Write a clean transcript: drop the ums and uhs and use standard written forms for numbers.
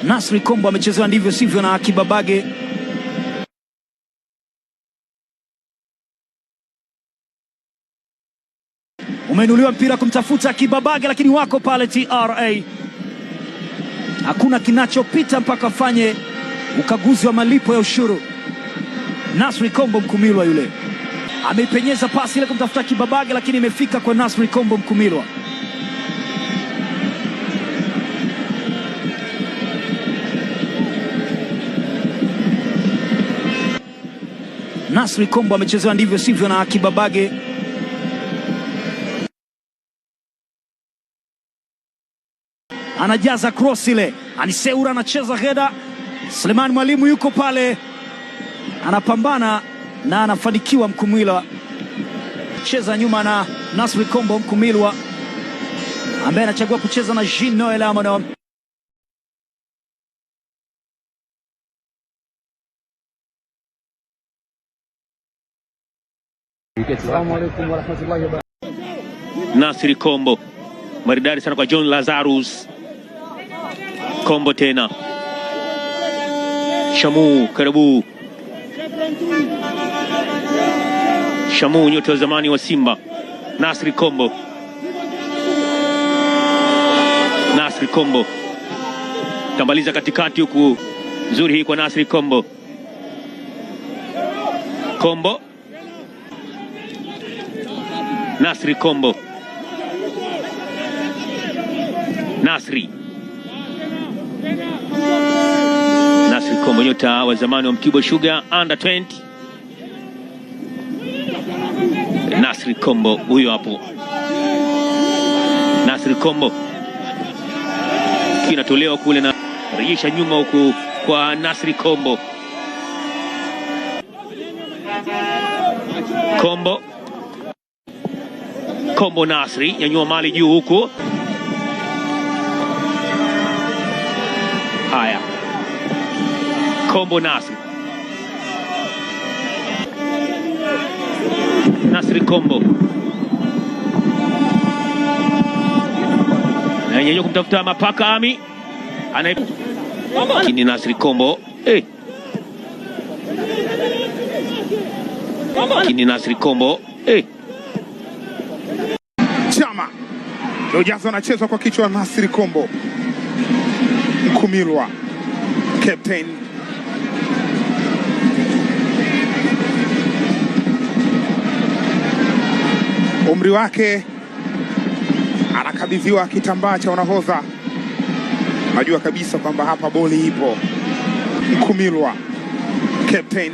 Nasri Kombo amechezewa ndivyo sivyo na Kibabage. Umeinuliwa mpira kumtafuta Kibabage, lakini wako pale TRA. Hakuna kinachopita mpaka afanye ukaguzi wa malipo ya ushuru. Nasri Kombo Mkumilwa yule ameipenyeza pasi ile kumtafuta Kibabage, lakini imefika kwa Nasri Kombo Mkumilwa. Nasri Kombo amechezewa ndivyo sivyo na Kibabage. Anajaza cross ile, Aniseura anacheza heda, Suleiman Mwalimu yuko pale anapambana na anafanikiwa. Mkumilwa cheza nyuma na Nasri Kombo Mkumilwa ambaye anachagua kucheza na Jean Noel Amono. Assalamu alaikum warahmatullahi wabarakatuh. Nasri Kombo maridadi sana kwa John Lazarus. Kombo tena, Shamu karibu. Shamu nyota wa zamani wa Simba. Nasri Kombo, Nasri Kombo tambaliza katikati huku, nzuri hii kwa Nasri Kombo. Kombo, Nasri Kombo, Nasri Nasri Kombo nyota wa zamani wa Mtibwa Sugar under 20. Nasri Kombo huyo hapo, Nasri Kombo kinatolewa kule na rejesha nyuma huku kwa Nasri Kombo. Kombo, Kombo Nasri nyanyua mali juu huku. Haya, Kombo Nasri, Nasri Kombo na yenyewe kumtafuta Mapaka Ami ana lakini Nasri Kombo eh. Lakini Nasri Kombo eh. Chama ujazo anachezwa kwa kichwa. Nasri Kombo Mkumilwa, captain umri wake anakabidhiwa kitambaa cha unahodha. Najua kabisa kwamba hapa boli ipo. Mkumilwa captain.